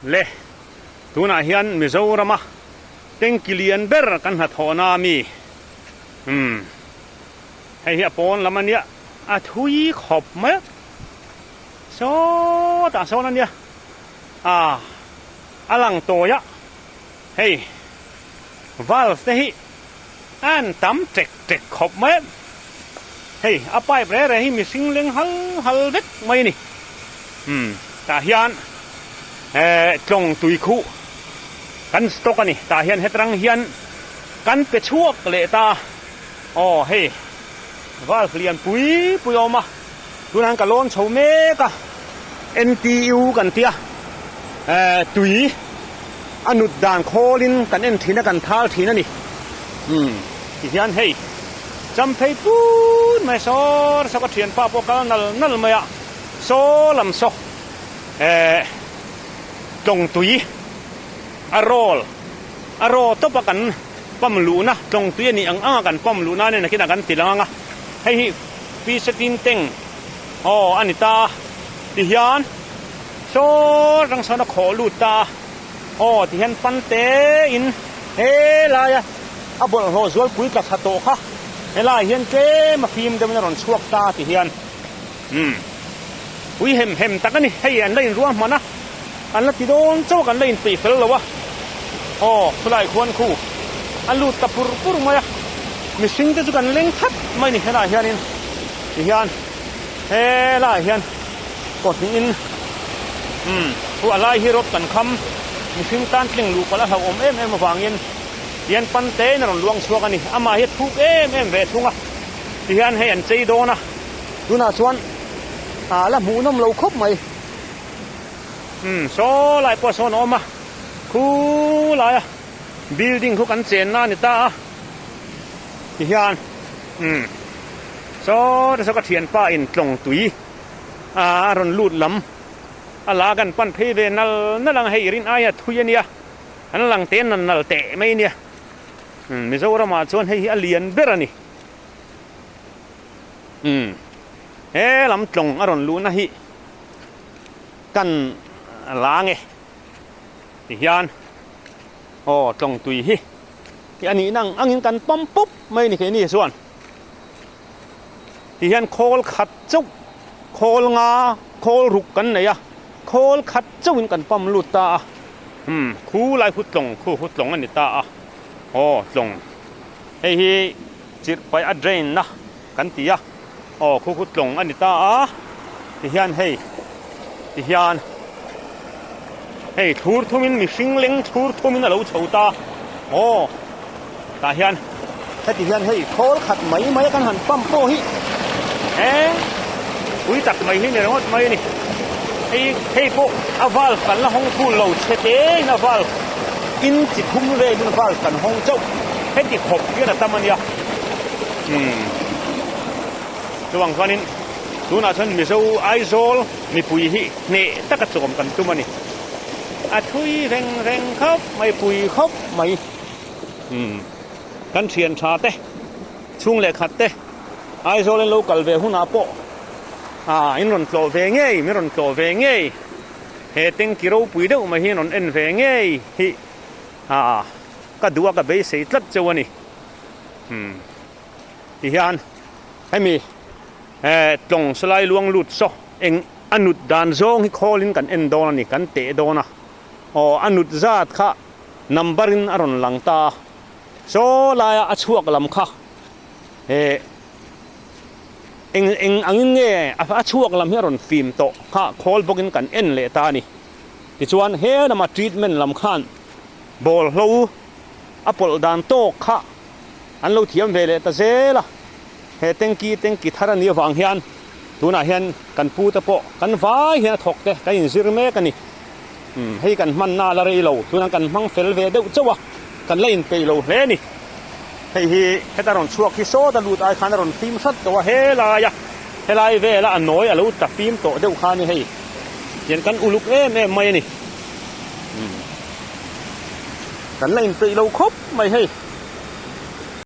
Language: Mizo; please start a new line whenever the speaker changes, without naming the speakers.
Le, tunah hian Mizorama tanki lian ber kan hnathawhna ami, umm, hei hi a pawn lam ania, a thui khawp mai a, sawtah sawn ania, ah, a lang tawi a, hei valve te hi a han tam tek tek khawp mai a, hei a pipe reh reh hi mihring leng hal hal vek mai a ni, umm tah hian eh tlawng tui khuh kan stock a ni, tah hian hetrang hian kan pe chhuak leh ta a, aw hei valve lian pui pui a awm a, tunah hian ka lawn chho mek a, N_T_U kan tia eh tui a nut dan khawlin kan en thin a kan thal thin a ni, umm tihian hei cham phei put mai sawr sawk a thianpa pawh kal nal nal mai a, saw lam saw eh tlawng tui a roll a raw tawp a kan pump luhna tlawng tui a nih ang ang a kan pump luhna nen a kinah kan ti lang ang a hei hi pi setin teng aw a ni ta tihian saw rang sawn a khawh lut ta a aw tihian pan te in helai a a bawlhhlawh zualpui tla thla tawh kha helai hian tlem a fim deuhin a rawn chhuak ta tihian. Umm. Pui hem hem tak a ni. Hei an la inruah hman a, an la ti dawn chauh a, kan la inpeih fel lo a. Aw, khulai khuan khu a lut ta pur pur mai a. Mihring te chu kan leng that mai a ni helaiah hianin tihian helaiah hian kawhhnihin umm khu a lai hi rawt kan kham mihring tan tling luh palh a hlauhawm em em avangin tihian pan tein a rawn luang chhuak a ni. Amah hi a thuk em em ve thung a, tihian hei an chei dawn a. Tunah chuan a la hmuhnawm lo khawp mai. Umm saw lai pawh sawn a awm a, khu laia building khu kan chenna a ni ta a tihian umm saw te saw ka thianpa in tlawng tui a rawn lut lam a la kan pan phei ve nal nal ang hei rin aia thui a nia an lang te nal nal teh mai a nia umm Mizoramah chuan hei hi a lian ber a ni. Umm he lam tlawng a rawn luhna hi kan la nge tihian aw tlawng tui hi hi a nihna ang angin kan pump pup mai a ni keini chuan tihian khawl khat chauh khawl nga khawl ruk kan nei a khawl khat chauhin kan pump lut ta a umm khu lai khu tlawng khu khu tlawng a ni ta a aw tlawng hei hi. Chirh paih a drain na kan ti a, aw khu khu tlawng a ni ta a, tihian hei tihian hei thlur thumin mihring leng thlur thumin a lo chho ta, aw tah hian heti hian hei khawl khat mai mai a kan han pump pawh hi e pui tak mai hi ni ringawt mai a ni, hei hei pawh a valve kan la hawng thul lo chhe te in a valve in chi thum velin valve kan hawng chauh. Heti khawp hian a tam a nia. Umm. Chuvang chuanin tunah chuan Mizo Aizawl mipui hi hneh taka chawm kan tum a ni. A thui reng reng khawp mai, pui khawp mai. Umm. Kan thian tha te, chhung leh khat te Aizawl in lo kal ve hunah pawh ah in rawn tlawh ve ngei, min rawn tlawh ve ngei. He tanki ropui deuh mai hi in rawn en ve ngei hi. Ah. Ka duh a ka beisei tlat cheu a ni. Umm tihian hemi eh tlawng salai luang lut saw eng a nut dan zawng hi khawlin kan en dawn a ni kan teh dawn a aw a nut zat kha number in a rawn lang ta a saw laia a chhuak lam kha eh eng eng angin nge a chhuak lam hi a rawn fim tawh kha khawl bawkin kan en leh ta a ni tichuan he lama treatment lam khan. Bawlhlo a pawlh dan tawk kha an lo thiam ve leh ta zel a, he tanki tanki thar a nih avang hian tunah hian kan pu te pawh kan vai hian a thawk te kan inzir mek a ni. Umm hei kan hmanna a la rei lo, tunah kan hmang fel ve deuh chauh a, kan la inpeih lo hle a ni. Hei hi heta rawn chhuak hi sawt a lut ai khan a rawn fim hrat tawh a, helai a helai vela a nawi a lo tla fim tawh deuh kha a ni hei, tian kan uluk em em mai a ni. Kan la inpeih lo khawp mai hei.